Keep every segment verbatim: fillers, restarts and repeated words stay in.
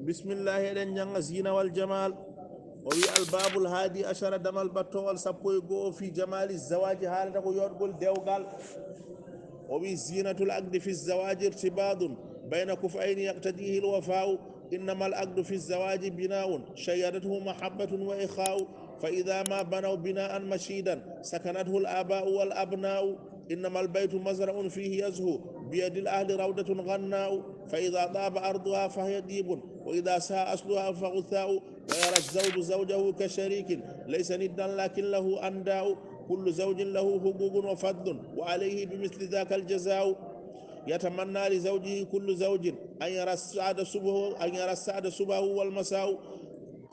Bismillahi, eɗen jannga zina wal jamal. O wi albabul hadi ashara, damal battowal sappo e go'o, fi jamali zawaji, haalata ko yoɗgol dewgal. O wi zinatul aqdi fi zawaji irtibadun bayna kuf'ayni yaqtadihi alwafa'u. Innama al aqdu fi zawaji bina'un shayyadathu mahabbatun wa ikha'u. Fa idha ma banaw bina'an mashidan sakanathu al aba'u wal abna'u. Innama al baytu mazra'un fihi yazhu biyadil ahli rawdatun ghanna'u. Fa idha taba arduha fahiya dibun wa idha sa'a asluha fa ghutha'u. Wa yara az-zawju zawjahu ka sharikin laysa niddan lakin lahu anda'u. Kullu zawjin lahu huququn wa fadlun wa alayhi bi misli dhaka al-jaza'u. Yatamanna li zawjihi kullu zawjin an yara as-sa'da subhahu, an yara as-sa'da subhahu wal masa'u.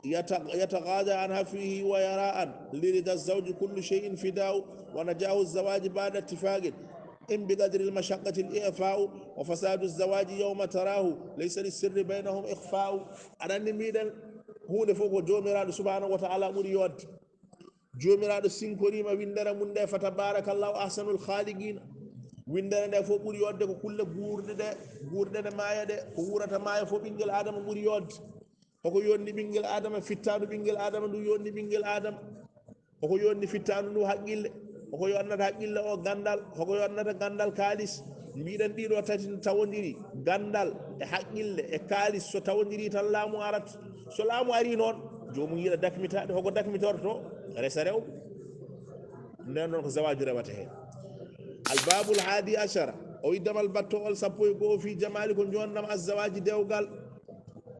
Yata-, yataghada anha fihi wa yara'an li rida az-zawji kullu shay'in fida'u. Wa najahu az-zawaji ba'da ittifaqin in bi qadri al-mashaqqati al-i'fa'u. Wa fasadu az-zawaji yawma tarahu laysa lis-sirri baynahum ikhfa'u. Aɗa anndi, mbiɗen, huunde fof ko Joomiraaɗo subhanahu wa ta'ala ɓuri yodde. Joomiraaɗo sinkoriima winndere mum nde, fa tabarakallahu ahsanul khaliqina. Winndere nde fof ɓuri yodde ko kulle guurɗe ɗe, guurɗe ɗe maaya ɗe, ko wurata maaya fof ɓinngel Adama ɓuri yodde. Hoko yonni ɓinngel Adama, fittaandu ɓinngel Adama ndu yonni ɓinngel Adama. Hoko yonni fittaandu ndu haqqille. Hoko yonnata haqqille o ganndal. Hoko yonnata ganndal kaalis. Mbiɗen ɗiɗo tati no tawondiri. Ganndal e haqqille e kaalis so tawondiri tan laamu arat. So laamu ari noon, joomum yiɗa dakmitaade. Hoko dakmitorto? Resa rewɓe. Nden noon ko zawaaju rewata heen. Albabul hadi ashara, o wi damal battowal sappo e go'o, fi jamali, ko joonnam, az zawaji, dewgal.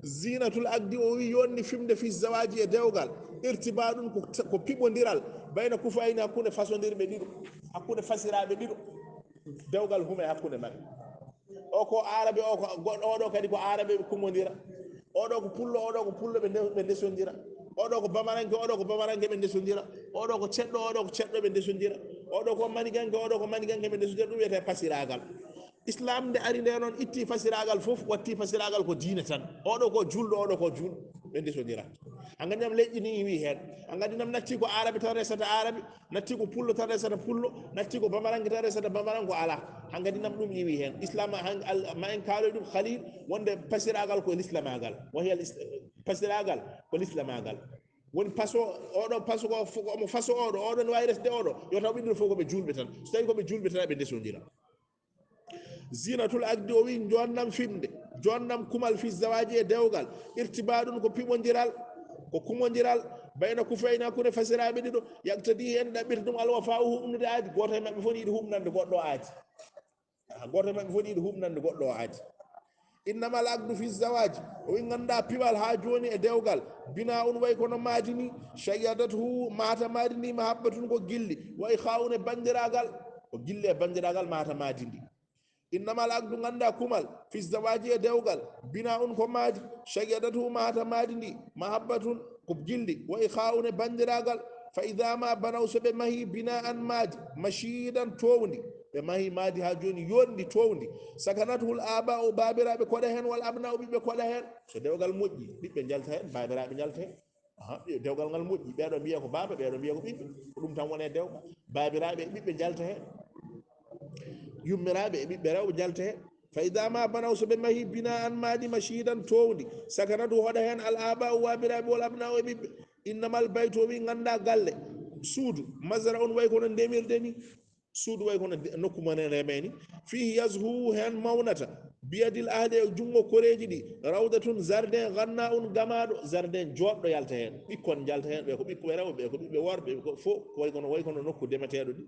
Zinatul aqdi, o wi yonni fimde, fi zawaji, e dewgal. Irtibaɗun ko, ko piɓondiral, bayna kufayni, hakkunde fasondirɓe ɗiɗo, hakkunde fasiraaɓe ɗiɗo. Dewgal hume hakkunde maɓɓe. O ko Aarabe, o ko goɗɗo, oɗo kadi ko Aarabe, ɓe kumondira. Oɗo ko Pullo, oɗo ko Pullo, ɓe nde-, ɓe ndesondira. Oɗo ko Bamaranke, oɗo ko Bamaranke, ɓe ndesondira. Oɗo ko Ceɗɗo, oɗo ko Ceɗɗo, ɓe ndesondira. Oɗo ko Maniganke, oɗo ko Maniganke, ɓe ndesondira. Ɗum wiyetee fasiraagal. Islam nde ari nde noon, itti fasiraagal fof, watti fasiraagal ko diine tan. Oɗo ko juulɗo, oɗo ko juulɗo, ɓe ndesondira. A nganndi nam leƴƴi ni iwi heen. A nganndi nam natti ko Aarabe tan resata Aarabe, natti ko Pullo tan resata Pullo, natti ko Bamaranke tan resata Bamaranke, ko alaa. A nganndi nam ɗum iwi heen. Islam, han-, al-, ma en kaaloy ɗum, Khalil, wonde fasiraagal ko lislamaagal. Wa hiya al-is-, fasiraagal ko lislamaagal. Woni paso, oɗo paso ko fo-, ko omo faso oɗo, oɗo ne waawi resde oɗo. Yo taw ɓe ɗiɗo fof ko ɓe juulɓe tan. So tawi ko ɓe juulɓe tan, ɓe ndesondira. Zinatul aqdi, o wi, joonnam fimde, joonnam kumal, fi zawaji, e dewgal. Irtibaɗun ko piɓondiral, ko kumondiral, bayna kufayni, hakkunde fasiraaɓe ɗiɗo. Yaqtadi heen ɗaɓɓirta ɗum alwafa'u, huɓnude aadi. Gooto e maɓɓe fof ne yiɗi huɓnande goɗɗo aadi. Ah, gooto e maɓɓe fof ne yiɗi huɓnande goɗɗo o aadi. Innamal aqdu fi zawaji, o wi, nganndaa piɓal haa jooni e dewgal. Bina'un, way kono maadi ni, shayyadathu, mahata maadi ndi, mahabbatun, ko gilli, wa ikha'un, e banndiraagal. Ko gilli e banndiraagal mahata maadi ndi. Innamal aqdu, nganndaa kumal, fi zawaji, e dewgal, bina'un, ko maadi, shayyadathu, mahata maadi ndi, mahabbatun, ko gilli, wa ikha'un, e banndiraagal. Fa idha ma banaw, so ɓe mahi, bina'an, maadi, mashidan, toowndi, ɓe mahi maadi haa jooni yonndi, toowndi, sakanathul aba'u, baabiraaɓe koɗa heen, wal abna'u, ɓiɓɓe koɗa heen. So dewgal moƴƴi, ɓiɓɓe njalta heen, baabiraaɓe njalta heen. Aha, dewgal ngal moƴƴi, ɓeeɗo mbiya ko baaba, ɓeeɗo mbiya ko ɓiɓɓe. Ko ɗum tan woni e dewgal. Baabiraaɓe e ɓiɓɓe njalta heen. Yummiraaɓe e ɓiɓɓe rewɓe njalta heen. Fa idha ma banaw, so ɓe mahi, bina'an, maadi, mashidan, toowndi, sakanathu, hoɗa heen, al aba'u, baabiraaɓe, wal abna'u, e ɓiɓɓe. Innamal baytu, o wi, nganndaa galle, suudu, mazra'un, way kono ndemirde ni. Suudu way kono de-, nokku mo remee ni. Fihi yazhu, heen mawnata, biyadil ahli, e junngo koreeji ɗi, rawdatun, jardin, ghanna'un, gamaaɗo, jardin jooɗɗo yalta heen. Ɓikkon njalta heen, ɓe ko ɓiɓɓe rewɓe, ɓe ko ɓiɓɓe worɓe, ɓe ko fof, ko way kono, way kono nokku demeteeɗo ɗi.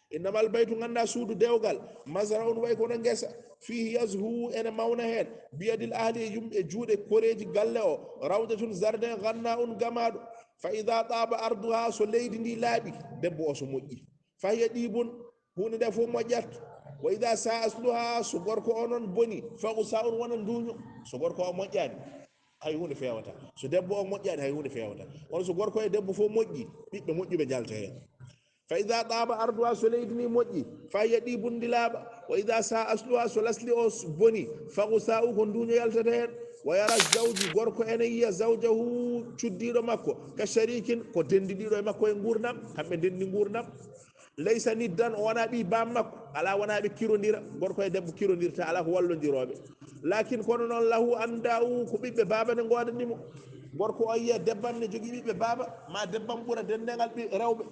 Innamal baytu, nganndaa suudu dewgal, mazra'un, way kono ngesa, fihi yazhu, ene mawna heen, biyadil ahli, e yum-, e juuɗe koreeji galle o, rawdatun, jardin, ghanna'un, gamaaɗo. Fa idha taba arduha, so leydi ndi laaɓi, debbo o so moƴƴi, fa hiya dibun, huunde nde fof moƴƴat. Wa idha sa'a asluha, so gorko o noon boni, fa ghusa'un, wona nduuño. So gorko o moƴƴaani, hay huunde feewata. So debbo o moƴƴaani, hay huunde feewata. Kono so gorko e debbo fof moƴƴi, ɓiɓɓe moƴƴuɓe njalta heen. Fa idha taba arduha, so leydi ndi moƴƴi, fa hiya dibun, ndi laaɓa. Wa idha sa'a asluha, so lasli o s-, boni, fa ghusa'u, ko nduuño yaltata heen. Wa yara zawju, gorko ene yiya zawjahu, cuddiiɗo makko, ka sharikin, ko denndiɗiiɗo e makko e nguurndam, kamɓe ndenndi nguurndam. Laysa niddan, o wonaa ɓii baam makko. Alaa, wonaa ɓe kirondira. Gorko e debbo kirondirta, alaa ko wallondirooɓe. Lakin kono noon, lahu andaa'u, ko ɓiɓɓe baaba ne ngoodani mo. Gorko o yiya debbam ne jogii ɓiɓɓe baaba, ma debbam ɓura denndaangal ɓi-, rewɓe.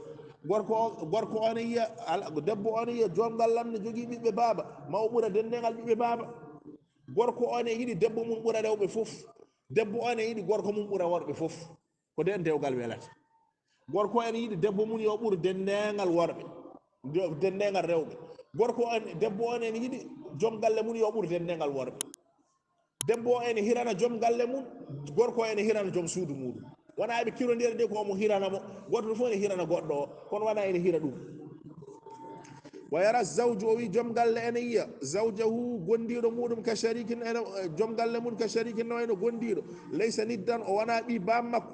Gorko o, gorko o ne yiya, ala, debbo o ne yiya joom ngallam ne jogii ɓiɓɓe baaba, ma o ɓura denndaangal ɓiɓɓe baaba. Gorko o ne yiɗi debbo mum ɓura rewɓe fof. Debbo o ne yiɗi gorko mum ɓura worɓe fof. Ko ndeen dewgal welata. Gorko ene yiɗi debbo mum yo ɓur denndaangal worɓe, yo, denndaangal rewɓe. Gorko en, debbo on ene yiɗi joom galle mum yo ɓur denndaangal worɓe. Debbo o ene hirana joom galle mum, gorko ene hirana joom suudu muɗum. Wona eɓe kirondira de, ko omo hirana mo, gooto fof ene hirana goɗɗo o, kono wona ene hira ɗum. Wa yara zawju, o wi joom galle ene yiya zawjahu, gondiiɗo muɗum, ka sharikin, ene, eh, joom galle mum, ka sharikin, no wayno gondiiɗo. Laysa niddan, o wona ɓii baam makko.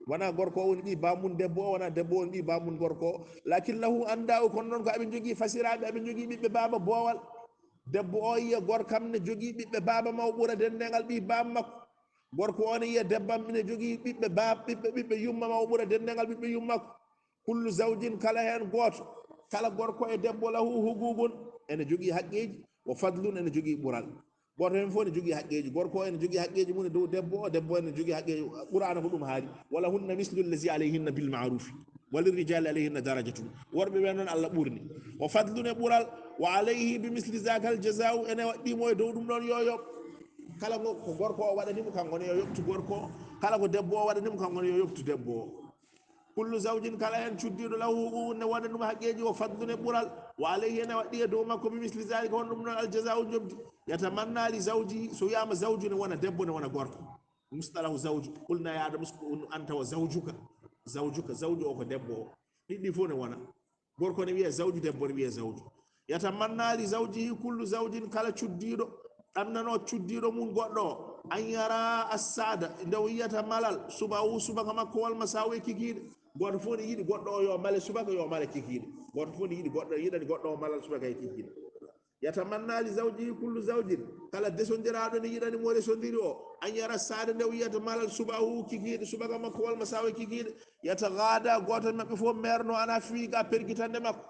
Wona gorko o woni ɓii baam mum debbo o, wona debbo o woni ɓii baam mum gorko o. Lakin lahu andaa'u, kono noon ko aɓe njogii fasiraaɓe, aɓe njogii ɓiɓɓe baaba boowal. Debbo o yiya gorkam ne jogii ɓiɓɓe baaba ma o ɓura denndaangal ɓii baam makko. Gorko o ne yiya debbam ne jogii ɓiɓɓe baab-, ɓiɓɓe, ɓiɓɓe yumma ma o ɓura denndaangal ɓiɓɓe yumma makko. Kullu zawjin, kala heen gooto, kala gorko e debbo, lahu huququn, ene jogii haqqeeji, wa fadlun, ene jogii ɓural. Gooto heen fof ene jogii haqqeeji. Gorko o ene jogii haqqeeji mum e dow debbo o, debbo ene jogii haqqeeji. Qur'aana ko ɗum haali. Wa lahunna mislu allazi alayhinna bil ma'rufi. Wa lirrijali alayhinna darajatun. Worɓe ɓe noon Allah ɓurni. Wa fadlun, e ɓural. Wa alayhi bi misli zakal jaza'u, ene waɗɗii mo e dow ɗum ɗoon yo yoɓ. Kala ngo ko gorko o waɗani mo, kanko ne yo yoɓtu gorko o. Kala ko debbo o waɗani mo, kanko ne yo yoɓtu debbo o. Kullu zawjin, kala heen cuddiiɗo, lahu huququn, ne wona ɗum haqqeeji, wa fadlun, e ɓural, wa alayhi, ene waɗɗii e dow makko, bi misli zalika, won ɗum ɗoon, al jaza'u, njoɓdi. Yatamanna li zawjihi, so wiyaama zawju ne wona debbo, ne wona gorko. Mustalahu zawju, qulna ya Adam uskun anta wa zawjuka. Zawjuka, zawju o ko debbo o. Ɗiɗi fof ne wona. Gorko ne wiya zawju, debbo ne wiya zawju. Yatamanna li zawjihi kullu zawjin, kala cuddiiɗo, ɗannano cuddiiɗo mum goɗɗo o, an yara assaada, nde o yiyata malal, subahu, subaka makko, wal masaawu, e kikiiɗe. Gooto fof ne yiɗi goɗɗo o yo male subaka, yo male kikiiɗe. Gooto fof ne yiɗi goɗɗo, yiɗani goɗɗo o malal subaka e kikiiɗe. Yatamanna li zawjihi kullu zawjin, kala desondiraaɗo ne yiɗani mo resondiri o, an yara assaada, nde o yiyata malal, subahu, kikiiɗe, subaka makko, wal masaawu, e kikiiɗe. Yataghada, gooto e maɓɓe fof meerno, ana fiiga, pergitande makko.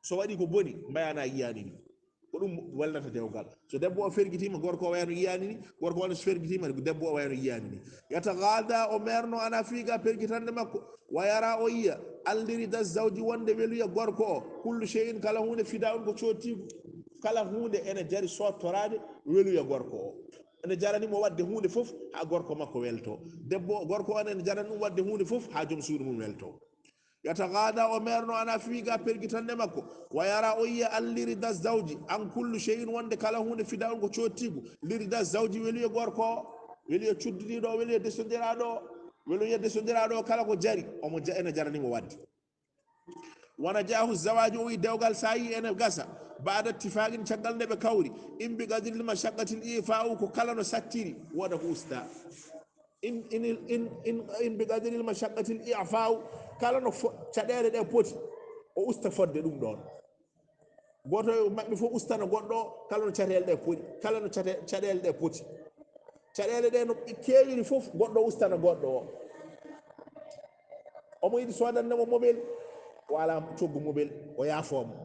So waɗi ko boni, mbaya na yiyaani ni. Ko ɗum wallata dewgal. So debbo o fergitiima, gorko o wayano yiyaani ni, gorko o ne so fergitiima, debbo o wayano yiyaani ni. Yataghada, o meerno, ana fiiga, pergitande makko. Wa yara, o yiya, an li rida zawji, wonde weluya gorko o, kullu shay'in, kala huunde, fida'un, ko coottiigu. Kala huunde ene jari soottoraade weluya gorko o. Ene jarani mo waɗde huunde fof haa gorko makko welto. Debbo, gorko on ene jarani ɗum waɗde huunde fof haa joom suudu mum welto. Yataghada, o meerno, ana fiiga, pergitande makko. Wa yara, o yiya, an li rida zawji, an kullu shay'in, wonde kala huunde, fida'un, ko coottiigu, li rida zawji, weluya gorko o, weluya cuddiiɗo o, weluya desondiraaɗo o, weluya desondiraaɗo o, kala ko jari, omo ja-, ene jarani mo waɗde. Wa najahu zawaji, o wi dewgal, sa yi ene gasa, ba'da ittifaqin, caggal nde ɓe kawri, in bi qadril mashaqqatil ifa'u, ko kala no sattiri, wooda ko usta. In, in, in, in, in bi qadril mashaqqatil ifa'u, kala no fo-, caɗeele ɗe poti, o usta fodde ɗum ɗoon. Gooto e maɓɓe fof ustana goɗɗo o, kala no caɗeele ɗe poti, kala no cate-, caɗeele ɗe poti. Caɗeele ɗe no keewiri fof, goɗɗo ustana goɗɗo o. Omo yiɗi soodande mo mobel, o alaa coggu mobel, o yaafoo mo.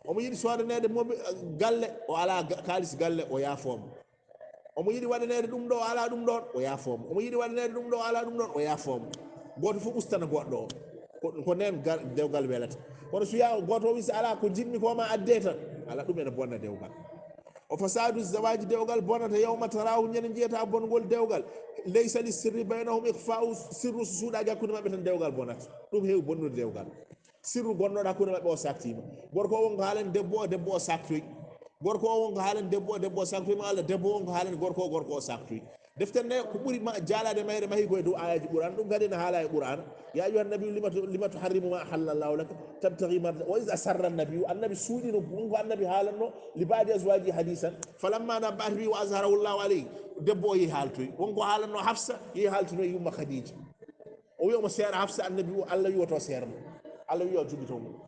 Omo yiɗi soodaneede mobe-, galle, o alaa ga-, kaalis galle, o yaafoo mo. Omo yiɗi waɗaneede ɗum ɗo, o alaa ɗum ɗoon, o yaafoo mo. Omo yiɗi waɗaneede ɗum ɗo, o alaa ɗum ɗoon, o yaafoo mo. Gooto fof ustana goɗɗo o. Ko, ko ndeen gar-, dewgal welata. Kono so yaa gooto o wi, so alaa ko njiɗmi ko ma addee tan, alaa, ɗum ene bonna dewgal. O fasadu zawaji, dewgal bonata, yawma tarahu, ñande njiyata bongol dewgal. Laysa li sirri baynahum ikhfa'u, sirru so suuɗaaki hakkunde maɓɓe tan dewgal bonata. Ɗum heewi bonnude dewgal. Sirru gonnoɗo hakkunde maɓɓe o saktiima. Gorko o won ko haalani debbo o, debbo o saktoyi. Gorko o won ko haalani debbo o, debbo o saktoyi. Ma Allah, debbo o won ko haalani gorko o, gorko o saktoyi. Deftere nde ko ɓuri ma-, jaalaade mayre mahi ko e dow aayaji Qur'an. Ɗum kadi ene haala e Qur'an. Ya ayyuhan nabiyyu lima tu-, lima tuharrimu ma ahalla Allahu laka tabtaghi marda-, wa iz asarra nabiyyu. Annabi suuɗino, ɗum ko annabi haalanno, li ba'di azwaji hadisan. Falamma nabba'at bihi wa azharahu Allahu alayhi. Debbo o yehi haaltoyi. Won ko haalanno Hafsa, yehi haaltoyi yumma Khadija. O wi omo seera Hafsa, annabi o, Allah wi o to seera mo. Allah wi o jogito mo.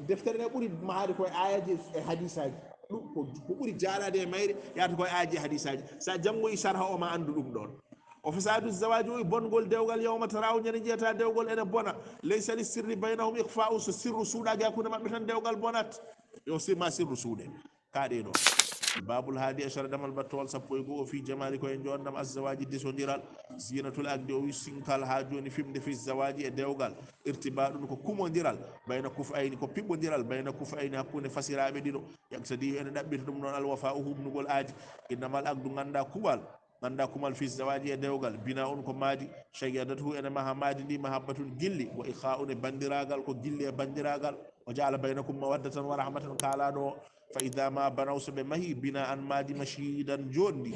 Deftere nde ɓuri mahaade koye aayaji e hadisaji. Ɗum ko, ko ɓuri jaalaade e mayre, yaata koye aayaji e hadisaji. Sa janngoyi sarha o ma anndu ɗum ɗoon. O fasadu zawaji o e bongol dewgal yawma tarahu ñande jiyata dewgol ene bona. Laysa li sirri baynahum ikhfa'u, so sirru suuɗaki hakkunde maɓɓe tan dewgal bonat. Yo si ma sirru suuɗe. Kaɗe ɗo. Babul hadi ashara, damal battowal sappo e goo, o fi jamali ko e joɗnam azzawaji desodiral. Zinatul aqdi, o wi sinkal ha joni fimde fi zawaji e dewgal. Irtibaɗun ko kumodiral, bayna kuf ayni ko piɓɓodiral, bayna kuf ayni hakkunde fasiraɓe ɗiɗo. Yaktadi ene ɗaɓɓita ɗum ɗon alwafa'u huɓnugol aadi. Innamal aqdu ganda kuɓal. Ganda kumal fi zawaji e dewgal, bina un ko maadi, shayyadatu ene maha maadi ndi mahabbatun gilli, wa ikha'un e bandiragal ko gilli e bandiragal, wa ja'ala bainakum mawaddatan wa rahmatan kalaɗo o. Fa idha ma banaw, so ɓe mahi, bina an maadi mashidan joɗndi,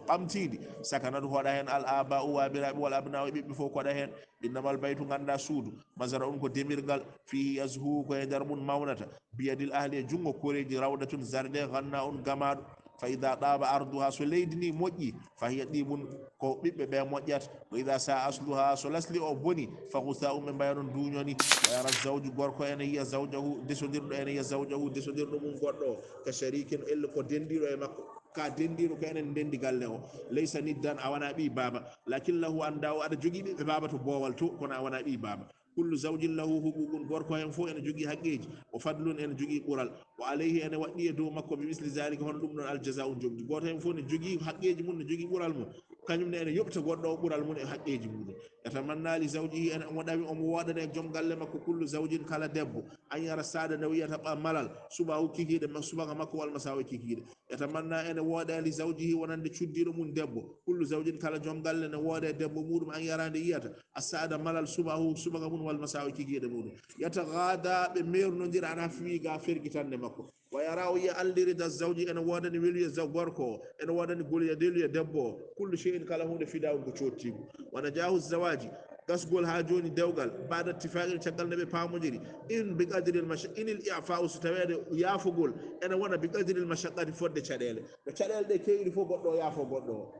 ɓamtindi, sakanatu hoɗa hen al aba'u wabiraɓe wal abna'u e ɓiɓɓe fof koɗa hen. Innamal baytu ganda suudu, mazara un ko demirgal, fihi yazhu ko e nder mun mawnata, biyadil ahli e jungo koreji, rawdatun zarde, ganna un gamaɗo. Fa idha taba arduha, so leydi ni moƴƴi, fa hiya tibun ko ɓiɓɓe ɓe moƴƴata. Wa idha sa asluha, so lasli o boni, fa gusa um ɓe mbaya non duñoni. Wa yara zawju, gorko ene yiya zawjahu desodirɗo, ene yiya zawjahu desodirɗo mum goɗɗo o, ka sharikin, ella ko dendiɗo e makko, ka dendiɗo ko enen dendi galle o. Laysa niddan, a wana ɓi baba, lakin lahu anda o aɗa jogui ɓiɓɓe baba to bowal to, kono a wana ɓi baba. Kullu zawjin lahu huququn, gorko hen fof ene jogii haqqeeji, wa fadlun, ene jogii ɓural, wa alayhi, ene waɗɗi e dow makko, bi misli zalika, hono ɗum ɗon, al jaza'u, jomdi. Gooto hen fof ne jogii haqqeeji mum, ne jogii ɓural mum, kañum ne ene yoɓta goɗɗo o ɓural mum e haqqeeji muɗum. Yatamanna li zawjihi, ene omo ɗawi, omo woɗani e joom galle makko, kullu zawjin, kala debbo, an yara, saada nde wiyata ɓa malal, subahu, kikiiɗe ma-, subaka makko, wal masawa, kikiiɗe. Yatamanna, ene woɗa li zawjihi, wonande cuddiɗo mum debbo, kullu zawjin, kala joom galle ne woɗa e debbo muɗum, an yara, nde yiyata, assaada, malal, subahu, subaka mum, wal masawa, kikiiɗe muɗum. Yataghada, ɓe mernodira, an afwi, ga fergitande makko. Wa yara, o yiya, alli rida zawji, ene woɗani weluye zaw-, gorko o, ene woɗani goluye deluye debbo o. Kullu shay'in, kala hunde, fida'un, ko cottigu. Wa najahu zawaji, gasgol ha joni dewgal, ba'da ittifaqin, caggal nde ɓe pamodiri, in bi qadril masha-, inil i'fa'u, so tawede yafugol ene wona bi qadril mashaqqati, fodde caɗele. No caɗele ɗe kewiɗi fof, goɗɗo o yafo goɗɗo o.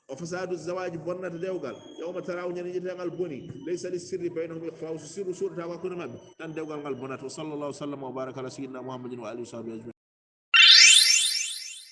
O fasadu zawaji, bonnata dewgal, yawma tarahu, ñande yiyaten ngal boni, laysa li sirri baynahum ikhfa'u, so sirru suuɗata ko hakkunde maɓɓe, tan dewgal ngal bonata. Wa sallallahu sallam wa baraka ala sayyidina Muhammadin wa alihi wa sahbihi ajma'in.